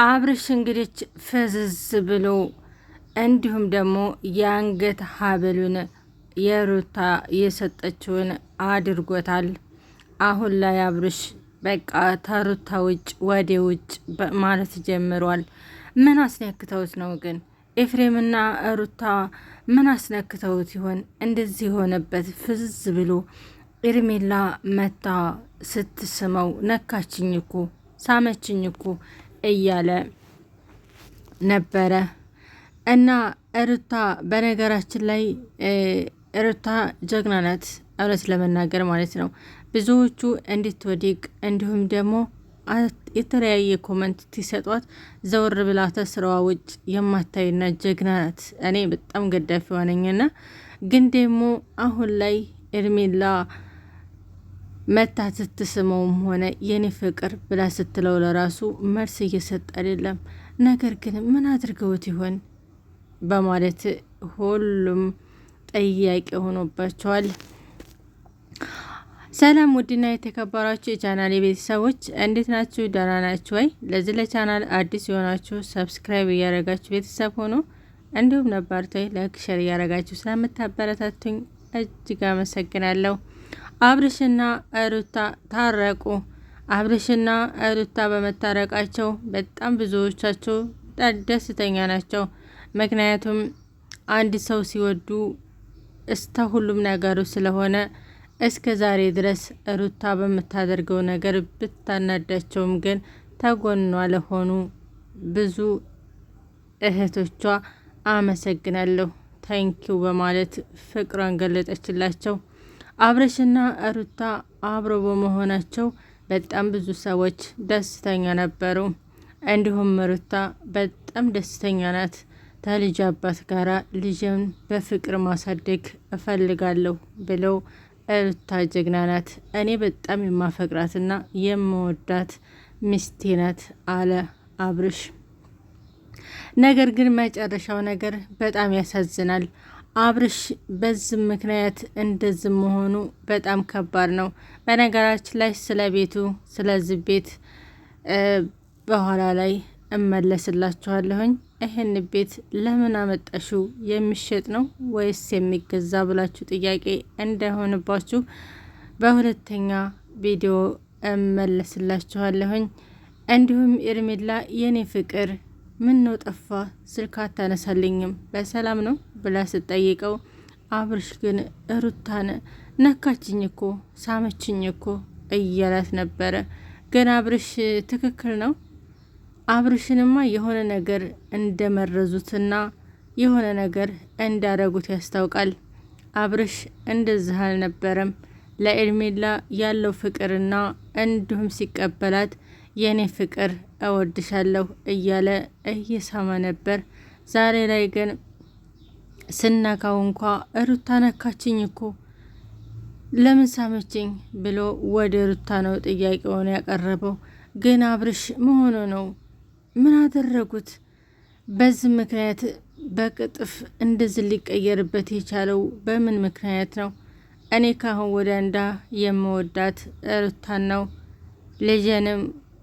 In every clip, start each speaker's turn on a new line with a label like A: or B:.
A: አብርሽ እንግዲህ ፍዝዝ ብሎ እንዲሁም ደግሞ የአንገት ሀብሉን የሩታ የሰጠችውን አድርጎታል። አሁን ላይ አብርሽ በቃ ተሩታ ውጭ ወደ ውጭ ማለት ጀምሯል። ምን አስነክተውት ነው ግን? ኤፍሬምና ሩታ ምን አስነክተውት ይሆን እንደዚህ የሆነበት? ፍዝዝ ብሎ ኤርሜላ መታ ስትስመው ነካችኝ እኮ ሳመችኝ እኮ እያለ ነበረ። እና ሩታ በነገራችን ላይ ሩታ ጀግና ናት፣ እውነት ለመናገር ማለት ነው። ብዙዎቹ እንድትወድቅ እንዲሁም ደግሞ የተለያየ comment ሲሰጧት ዘወር ብላ ተስራዋ ውጭ የማታይና ጀግና ናት። እኔ በጣም ገዳፊዋ ነኝና ግን ደግሞ አሁን ላይ ኤርሜላ መታ ስትስመውም ሆነ የኔ ፍቅር ብላ ስትለው ለራሱ መልስ እየሰጠ አይደለም። ነገር ግን ምን አድርገውት ይሆን በማለት ሁሉም ጥያቄ ሆኖባቸዋል። ሰላም ውድና የተከበራችሁ የቻናል ቤተሰቦች እንዴት ናችሁ? ደህና ናችሁ ወይ? ለዚህ ለቻናል አዲስ የሆናችሁ subscribe እያደረጋችሁ ቤተሰብ ሆኖ እንዲሁም ነባርቶይ like፣ share እያደረጋችሁ ስለምታበረታቱኝ እጅግ አመሰግናለሁ። አብርሽና ሩታ ታረቁ። አብርሽና ሩታ በመታረቃቸው በጣም ብዙዎቻቸው ደስተኛ ናቸው። ምክንያቱም አንድ ሰው ሲወዱ እስተ ሁሉም ነገሩ ስለሆነ እስከ ዛሬ ድረስ ሩታ በምታደርገው ነገር ብታናዳቸውም ግን ተጎኗ ለሆኑ ብዙ እህቶቿ አመሰግናለሁ thank you በማለት ፍቅሯን ገለጠችላቸው። አብርሽና ሩታ አብሮ በመሆናቸው በጣም ብዙ ሰዎች ደስተኛ ነበሩ። እንዲሁም ሩታ በጣም ደስተኛ ናት። ከልጅ አባት ጋራ ልጅን በፍቅር ማሳደግ እፈልጋለሁ ብለው ሩታ ጀግና ናት፣ እኔ በጣም የማፈቅራትና የምወዳት ሚስቴ ናት አለ አብርሽ። ነገር ግን መጨረሻው ነገር በጣም ያሳዝናል። አብርሽ በዚህ ምክንያት እንደዚህ መሆኑ በጣም ከባድ ነው። በነገራችን ላይ ስለ ቤቱ ስለዚህ ቤት በኋላ ላይ እመለስላችኋለሁኝ። ይህን ቤት ለምን አመጣሽው? የሚሸጥ ነው ወይስ የሚገዛ ብላችሁ ጥያቄ እንዳይሆንባችሁ በሁለተኛ ቪዲዮ እመለስላችኋለሁኝ። እንዲሁም ኤርሜላ የኔ ፍቅር ምን ነው ጠፋ፣ ስልክ አታነሳልኝም፣ በሰላም ነው ብላ ስትጠይቀው አብርሽ ግን ሩታን ነካችኝ እኮ ሳመችኝ እኮ እያላት ነበረ። ግን አብርሽ ትክክል ነው። አብርሽንማ የሆነ ነገር እንደመረዙትና የሆነ ነገር እንዳረጉት ያስታውቃል። አብርሽ እንደዚህ አልነበረም። ለኤርሜላ ያለው ፍቅርና እንዲሁም ሲቀበላት የኔ ፍቅር እወድሻለሁ እያለ እየሳመ ነበር። ዛሬ ላይ ግን ስነካው እንኳ ሩታ ነካችኝ እኮ ለምን ሳመችኝ ብሎ ወደ ሩታ ነው ጥያቄውን ያቀረበው። ግን አብርሽ መሆኑ ነው ምን አደረጉት? በዚህ ምክንያት በቅጥፍ እንደዚህ ሊቀየርበት የቻለው በምን ምክንያት ነው? እኔ ካሁን ወደ እንዳ የምወዳት ሩታን ነው። ልጄንም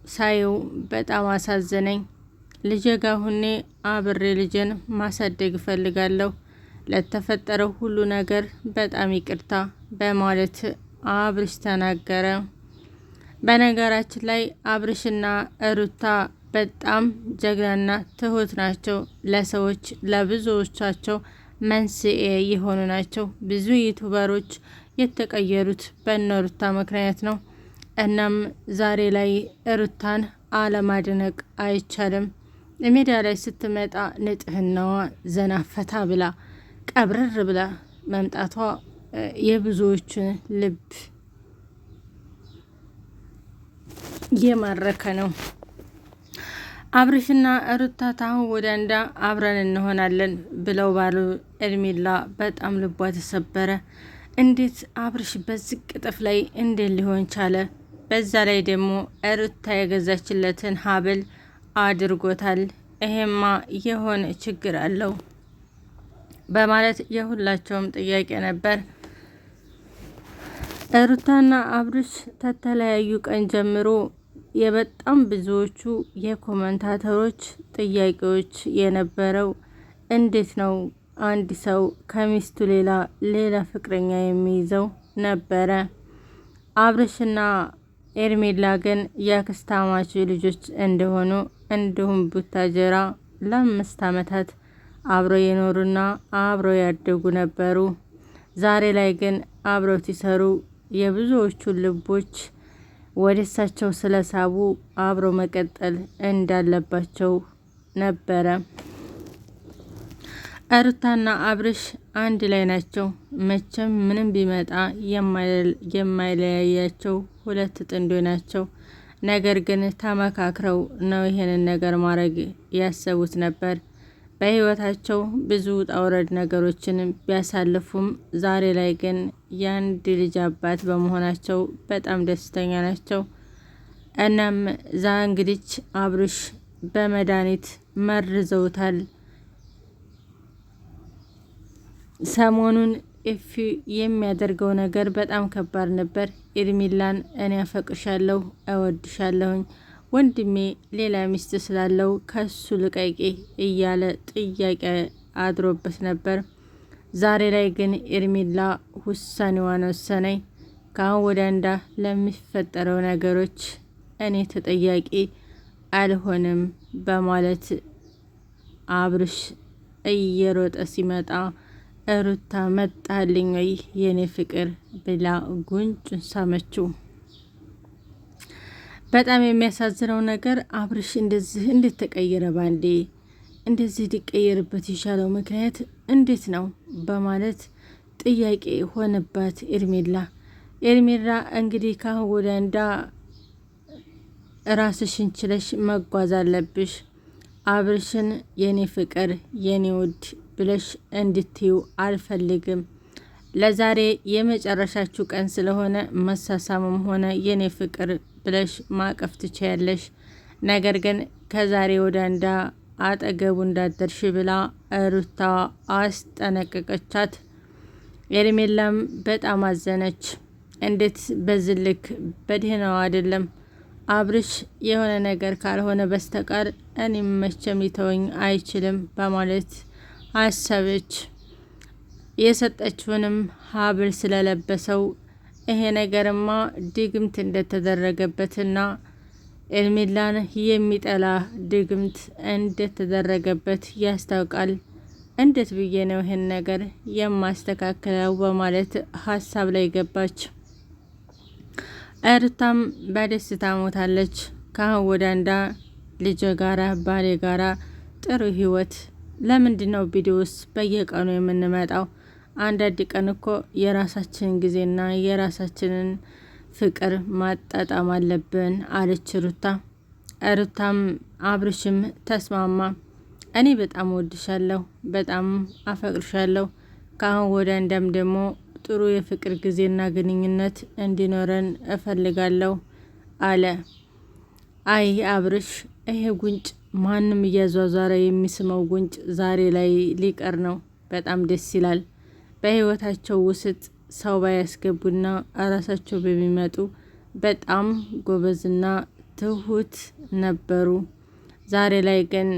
A: ሳየው በጣም አሳዘነኝ። ልጄ ጋር ሁኔ አብሬ ልጄን ማሳደግ እፈልጋለሁ። ለተፈጠረው ሁሉ ነገር በጣም ይቅርታ በማለት አብርሽ ተናገረ። በነገራችን ላይ አብርሽና ሩታ በጣም ጀግናና ትሁት ናቸው። ለሰዎች ለብዙዎቻቸው መንስኤ የሆኑ ናቸው። ብዙ YouTuber ኦች የተቀየሩት በእነ ሩታ ምክንያት ነው። እናም ዛሬ ላይ ሩታን አለማድነቅ አይቻልም። ሜዳ ላይ ስትመጣ ንጽህናዋ ዘና ፈታ ብላ ቀብረር ብላ መምጣቷ የብዙዎችን ልብ የማረከ ነው። አብርሽና ሩታ ታሁን ወደ እንዳ አብረን እንሆናለን ብለው ባሉ ኤርሜላ በጣም ልቧ ተሰበረ። እንዴት አብርሽ በዚህ ቅጥፍ ላይ እንዴት ሊሆን ቻለ? በዛ ላይ ደግሞ ሩታ የገዛችለትን ሀብል አድርጎታል። ይሄማ የሆነ ችግር አለው በማለት የሁላቸውም ጥያቄ ነበር። ሩታና አብርሽ ከተለያዩ ቀን ጀምሮ የበጣም ብዙዎቹ የ commentator ኦች ጥያቄዎች የነበረው እንዴት ነው አንድ ሰው ከሚስቱ ሌላ ሌላ ፍቅረኛ የሚይዘው ነበረ። አብርሽና ኤርሜላ ግን የአክስታማች ልጆች እንደሆኑ እንዲሁም ቡታጀራ ለ5 ዓመታት አብረው የኖሩና አብረው ያደጉ ነበሩ። ዛሬ ላይ ግን አብረው ሲሰሩ የብዙዎቹን ልቦች ወደ እሳቸው ስለሳቡ አብረው መቀጠል እንዳለባቸው ነበረ። ሩታና አብርሽ አንድ ላይ ናቸው። መቼም ምንም ቢመጣ የማይለያያቸው ሁለት ጥንዶ ናቸው። ነገር ግን ተመካክረው ነው ይሄንን ነገር ማድረግ ያሰቡት ነበር። በህይወታቸው ብዙ ውጣ ውረድ ነገሮችን ቢያሳልፉም ዛሬ ላይ ግን የአንድ ልጅ አባት በመሆናቸው በጣም ደስተኛ ናቸው። እናም ዛ እንግዲህ አብርሽ በመድኃኒት መርዘውታል። ሰሞኑን ኤፊ የሚያደርገው ነገር በጣም ከባድ ነበር። ኤርሚላን እኔ አፈቅርሻለሁ፣ እወድሻለሁኝ ወንድሜ ሌላ ሚስት ስላለው ከሱ ልቀቂ እያለ ጥያቄ አድሮበት ነበር። ዛሬ ላይ ግን ኤርሚላ ውሳኔዋን ወሰነኝ። ከአሁን ወዲያ እንዳ ለሚፈጠረው ነገሮች እኔ ተጠያቂ አልሆንም በማለት አብርሽ እየሮጠ ሲመጣ ሩታ መጣልኝ ወይ የኔ ፍቅር ብላ ጉንጩን ሳመችው። በጣም የሚያሳዝነው ነገር አብርሽ እንደዚህ እንዴት ተቀየረ ባንዴ? እንደዚህ ሊቀየርበት የቻለው ምክንያት እንዴት ነው በማለት ጥያቄ ሆነባት ኤርሜላ። ኤርሜላ እንግዲህ ካሁን ወዲያ እንዳ ራስሽን ችለሽ መጓዝ አለብሽ፣ አብርሽን የኔ ፍቅር የኔ ውድ ብለሽ እንድትዩ አልፈልግም። ለዛሬ የመጨረሻችሁ ቀን ስለሆነ መሳሳምም ሆነ የኔ ፍቅር ብለሽ ማቀፍ ትችያለሽ። ነገር ግን ከዛሬ ወደ እንዳ አጠገቡ እንዳደርሽ ብላ ሩታ አስጠነቀቀቻት። ኤርሜላም በጣም አዘነች። እንዴት በዝልክ በደህናው አይደለም አብርሽ የሆነ ነገር ካልሆነ በስተቀር እኔም መቼም ሊተወኝ አይችልም በማለት አሰበች። የሰጠችውንም ሀብል ስለለበሰው ይሄ ነገርማ ድግምት እንደተደረገበትና ኤርሜላን የሚጠላ ድግምት እንደተደረገበት ያስታውቃል። እንዴት ብዬ ነው ይህን ነገር የማስተካከለው በማለት ሀሳብ ላይ ገባች። እርታም በደስታ ሞታለች። ካሁን ወዲያ ልጄ ጋራ ባሌ ጋራ ጥሩ ህይወት ለምንድን ነው ቪዲዮስ በየቀኑ የምንመጣው? አንዳንድ ቀን እኮ የራሳችንን ጊዜና የራሳችንን ፍቅር ማጣጣም አለብን አለች ሩታ። ሩታም አብርሽም ተስማማ። እኔ በጣም ወድሻለሁ፣ በጣም አፈቅርሻለሁ። ከአሁን ወዲያ እንደም ደግሞ ጥሩ የፍቅር ጊዜና ግንኙነት እንዲኖረን እፈልጋለሁ አለ። አይ አብርሽ፣ ይሄ ጉንጭ ማንም እያዟዟረ የሚስመው ጉንጭ ዛሬ ላይ ሊቀር ነው። በጣም ደስ ይላል። በህይወታቸው ውስጥ ሰው ባያስገቡና እራሳቸው በሚመጡ በጣም ጎበዝና ትሁት ነበሩ። ዛሬ ላይ ግን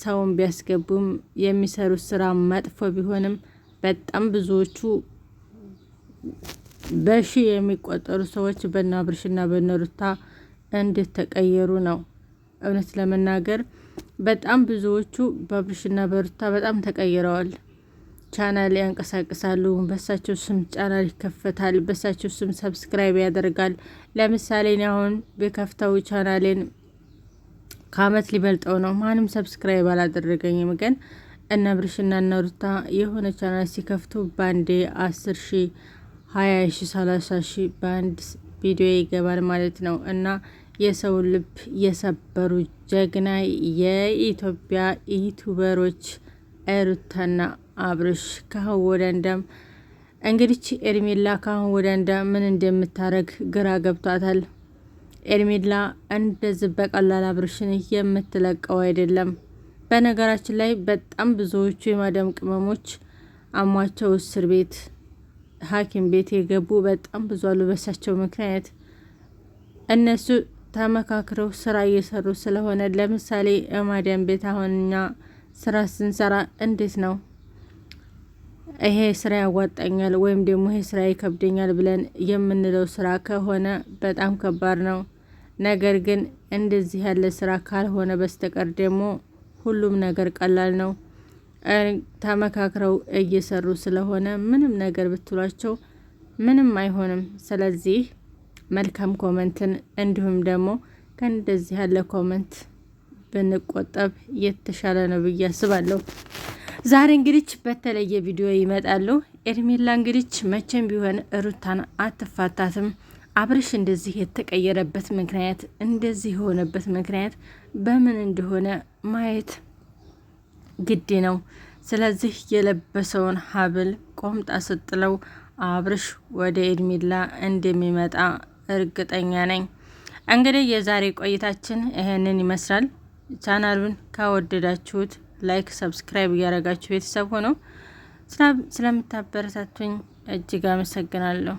A: ሰውን ቢያስገቡም የሚሰሩት ስራ መጥፎ ቢሆንም በጣም ብዙዎቹ በሺ የሚቆጠሩ ሰዎች በነ አብርሽና በነ ሩታ እንዴት ተቀየሩ ነው። እውነት ለመናገር በጣም ብዙዎቹ በአብርሽና በሩታ በጣም ተቀይረዋል። ቻናል ያንቀሳቅሳሉ። በሳቸው ስም ቻናል ይከፈታል። በሳቸው ስም subscribe ያደርጋል። ለምሳሌ እኔ አሁን በከፍተው ቻናሌን ከአመት ሊበልጠው ነው። ማንም subscribe አላደረገኝም። ግን እነ አብርሽና እነ ሩታ የሆነ ቻናል ሲከፍቱ በአንዴ 10,000፣ 20,000፣ 30,000 በአንድ ቪዲዮ ይገባል ማለት ነው እና የሰው ልብ የሰበሩ ጀግና የኢትዮጵያ YouTuber ኦች ሩታና አብርሽ ካሁን ወዲያ እንዳም እንግዲህ ኤርሜላ ካሁን ወዲያ እንዳ ምን እንደምታረግ ግራ ገብቷታል። ኤርሜላ እንደዚህ በቀላል አብርሽን የምትለቀው አይደለም። በነገራችን ላይ በጣም ብዙዎቹ የማዳም ቅመሞች አሟቸው እስር ቤት ሐኪም ቤት የገቡ በጣም ብዙ አሉ። በሳቸው ምክንያት እነሱ ተመካክረው ስራ እየሰሩ ስለሆነ፣ ለምሳሌ ማዳም ቤት አሁን እኛ ስራ ስንሰራ እንዴት ነው ይሄ ስራ ያዋጣኛል ወይም ደግሞ ይሄ ስራ ይከብደኛል ብለን የምንለው ስራ ከሆነ በጣም ከባድ ነው። ነገር ግን እንደዚህ ያለ ስራ ካልሆነ በስተቀር ደግሞ ሁሉም ነገር ቀላል ነው። ተመካክረው እየሰሩ ስለሆነ ምንም ነገር ብትሏቸው ምንም አይሆንም። ስለዚህ መልካም comment ን እንዲሁም ደግሞ ከእንደዚህ ያለ comment ብንቆጠብ የተሻለ ነው ብዬ አስባለሁ። ዛሬ እንግዲህ በተለየ ቪዲዮ ይመጣሉ። ኤርሜላ እንግዲህ መቼም ቢሆን ሩታን አትፋታትም። አብርሽ እንደዚህ የተቀየረበት ምክንያት፣ እንደዚህ የሆነበት ምክንያት በምን እንደሆነ ማየት ግድ ነው። ስለዚህ የለበሰውን ሀብል ቆምጣ ስጥለው አብርሽ ወደ ኤርሜላ እንደሚመጣ እርግጠኛ ነኝ። እንግዲህ የዛሬ ቆይታችን ይህንን ይመስላል። ቻናሉን ከወደዳችሁት like፣ subscribe እያደረጋችሁ ቤተሰብ ሆነው ስለምታበረታቱኝ እጅግ አመሰግናለሁ።